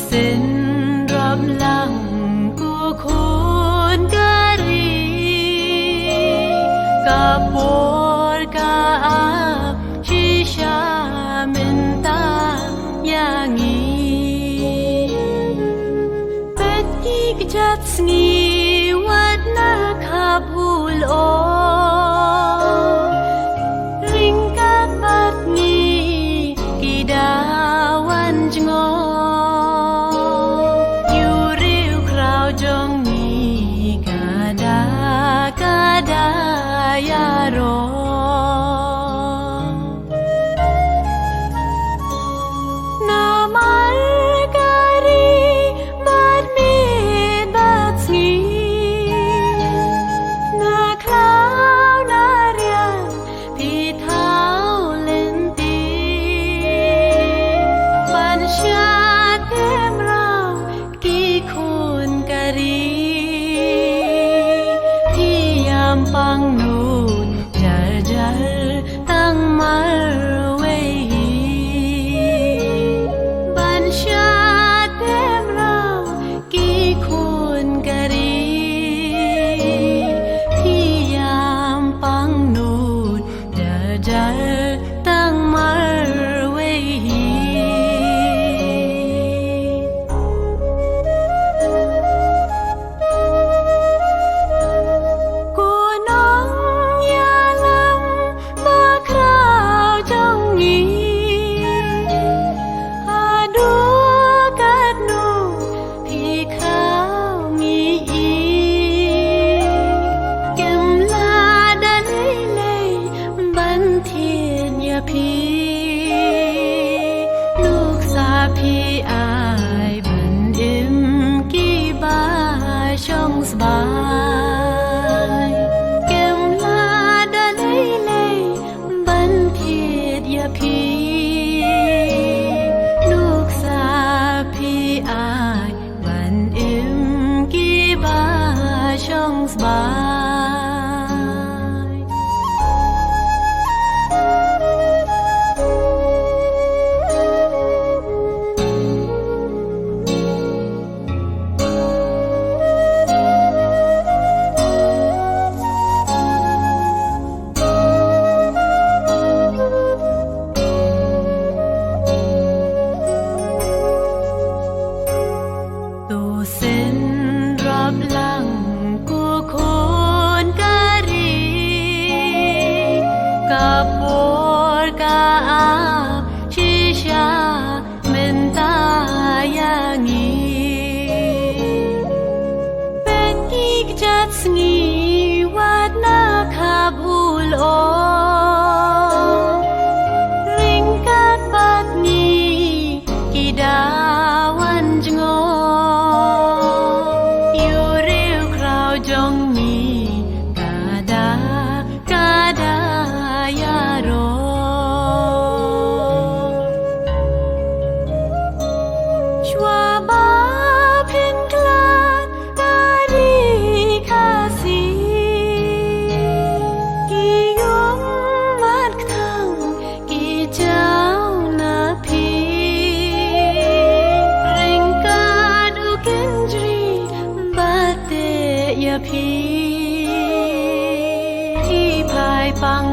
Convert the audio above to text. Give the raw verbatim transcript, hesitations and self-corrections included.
Synrop lang ko khun ka ri, ka por ka ap shisha mynta ïa ngi. Peit ki kjat sngi wat na khap hul o. Ryngkat bad ngi ki da wan jngoh. Ïa u riewkhraw jong ngi ka da, ka da ïaroh. Namar ka ri bad miet bad sngi, na khlaw na riang phi thaw lynti. Ban shadem rau ki khun ka ri, phi ïam pangnud jar jar tang marwei hi. Ban shadem rau ki khun ka ri, phi ïam pangnud jar jar tang marwei hi. Ko nongïalam bakhraw jong ngi, haduh katno phi khraw ngi i. Kem lah da lei lei ban thied ïa phi. Nuksa phi ai ban im kiba shong sbai. Kem lah da lei lei ban thied ïa phi. Nuksa phi ai ban im kiba shong sbai. To synrop lang ko khun ka ri, ka por ka ap shisha mynta ïa ngi. Peit ki kjat sngi wat na khap hul o. Ryngkat bad ngi ki da wan jngoh. Ïa u riewkhraw jong ngi ka da, ka da ïaroh. Shuwa ba phin khlad ka ri Khasi, ki ïung mat kthang ki jaw na phi. Ryngkat u kynjri ba teh ïa phi, phi phai pang